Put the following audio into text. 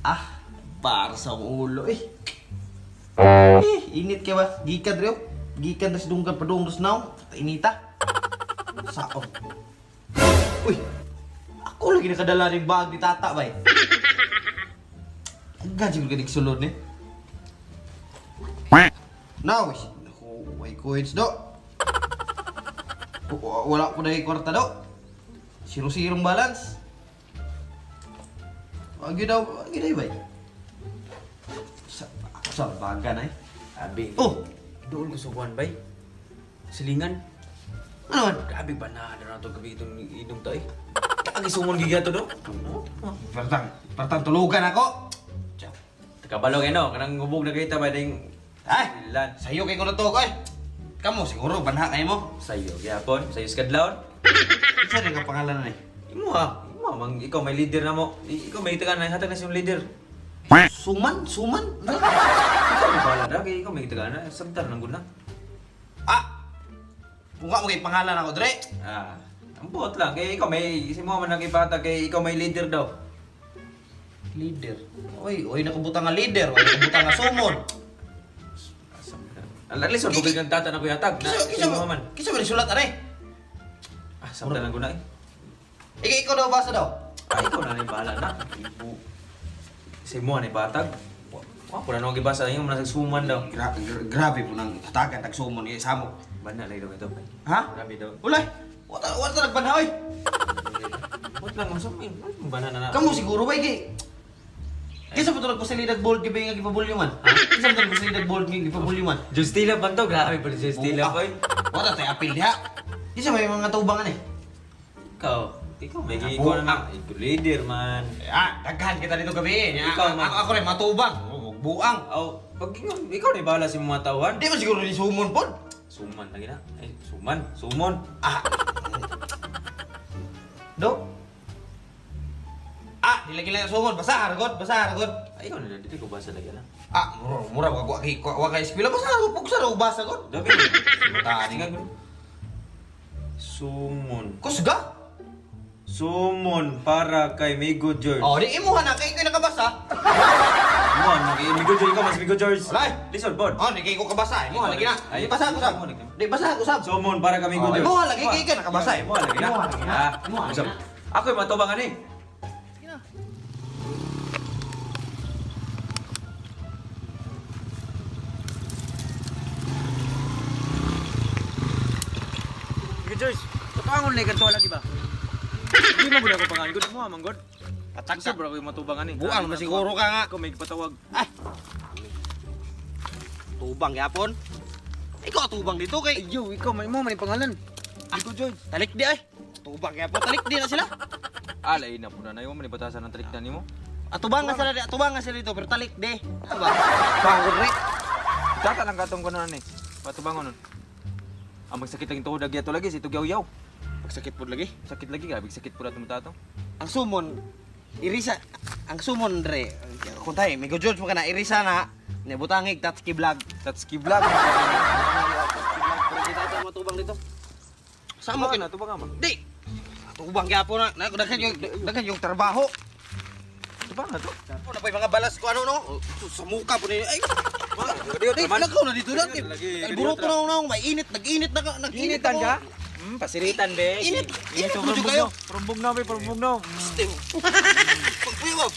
Ah, para sa ulo eh. Eh, init kay ba? Gikan rin. Gikan rin sa dunggan padung dos now. Inita. Sao? Uy, ako lagi nakadala ng bag ni tata bay. Ang siguro ka sulod ni. Now, naku, way coins do. Wala ko na kwarta do. Zero-zerong balance. Agi daw, agi daw bay. Sa baga na eh. Abi. Oh, dool ko sukuan bay. Silingan. Ano man? Grabe ba na na to gabi itong inom ta eh. Agi sumon gigato do. Pertang, pertang tulugan ako. Takabalong eh no, kanang hubog na kita bay ding. Ay, ilan. Sayo kay ko na to koy. Kamo siguro banha kay mo. Sayo gyapon, sayo skadlawon. Isa rin ang pangalan na eh. Imo ha, imo mang ikaw may leader na mo. Ikaw may tagan na hatag na siyang leader. Suman, suman. Ikaw may bahala ra kay ikaw may tagan na sabtar nang guna. Ah. Kung mo kay pangalan ako dre. Ah, ambot lang kay ikaw may si mo man ang ipatag kay ikaw may leader daw. Leader. Oy, oy nakabutang nga leader, oy nakabutang nga sumon. At least bugil kang tata na ko yatag. Na Kisa mo man. Kisa ba sulat are? Ah, sabtan lang guna eh. Ikaw daw basa daw. Ay, ikaw na ni bahala na. Ibu. Si mo ni batag. Wa ko na nung gibasa ingon man sa suman daw. Grabe po nang hatagan tag sumon ni samok. Bana lagi daw ito. Ha? Grabe daw. Ulay. Wala ta nagbanha oy. What lang unsa man? Bana na na. Kamo siguro bay kay Kisa pa tulad ko sa lidag bold gibi nga gipabulyuman. Kisa pa tulad ko sa lidag bold nga gipabulyuman. Justila ban to, grabe pa Justila boy. Wala tay apil diha. Kisa may mga tubangan eh. Ikaw may ikaw na ikaw leader man. Ah, daghan kita dito gabi. Ikaw man. Ako rin matubang, buang. Aw, pag ikaw ni bahala sa mga tawhan. Di man siguro ni sumon pod. Suman lagi na. Ay, suman, sumon. Ah. Do. Ah, di lagi lang sumon, basa argot, basa argot. Ay, ikaw na dito ko basa lagi na. Ah, mura mura wa wa kay eskwela basa argot pugsa ra basa god. Dabi. Tani. Sumon. Kusga. Sumon para kay Migo George. Oh, di imuha na kay nakabasa. Imuha na kay Migo George, ikaw mas Migo George. Walay. Lisod pod. Oh, di kay ko kabasa, imuha lagi na. Ay, Di basa ko sab. Di basa ko sab. Sumon para kay Migo Oh, George. imuha lagi kay ka nakabasa. Imuha lagi na. Imuha lagi na. Ah, Imuha lagi na. Ako yung matubangan eh. Migo George, kapangon na ikanto lagi ba? Hindi mo gud ako pangan. Gud mo man gud. Patag Sa bro ko matubangan eh. Buang naman siguro ka nga. Ako may patawag. Ay. Tubang gyapon. Ikaw tubang dito kay. Ayo, ikaw may mo man pangalan. Migo George. Talik di ay. Tubang gyapon, talik di na sila. Ah, lain na po na na man batasan ng talik na nimo. Atubang nga sila di, atubang nga sila dito pero talik di. Aba. Bangon re. Tata lang katong kuno ni. Patubangon nun. Ang magsakit lang tuhod lagi ato lagi si tugyaw-yaw. Pagsakit pod lagi. Sakit lagi, grabe sakit pud atong tato. Ang sumon irisa ang sumon re. Kung tayo, Migo George mo ka na irisa na. Nibutangig Tatski vlog. Tatski vlog. Pero kita ito matubang dito. Sa mo na tubang ma. Di. Tubang gyapon na. Daghan yung trabaho. Tubang na to. Ano pa yung mga balas ko ano no? Sa muka po nila. Ay. Gadiot Ay, man. lagaw na dito lang. Lagi, Ay, burot na na mainit, nag-init na nag-init Initan ka? Pasiritan be. Init, init mo kayo. Parumbog na be, parumbog na. Ste. Pagpuyo.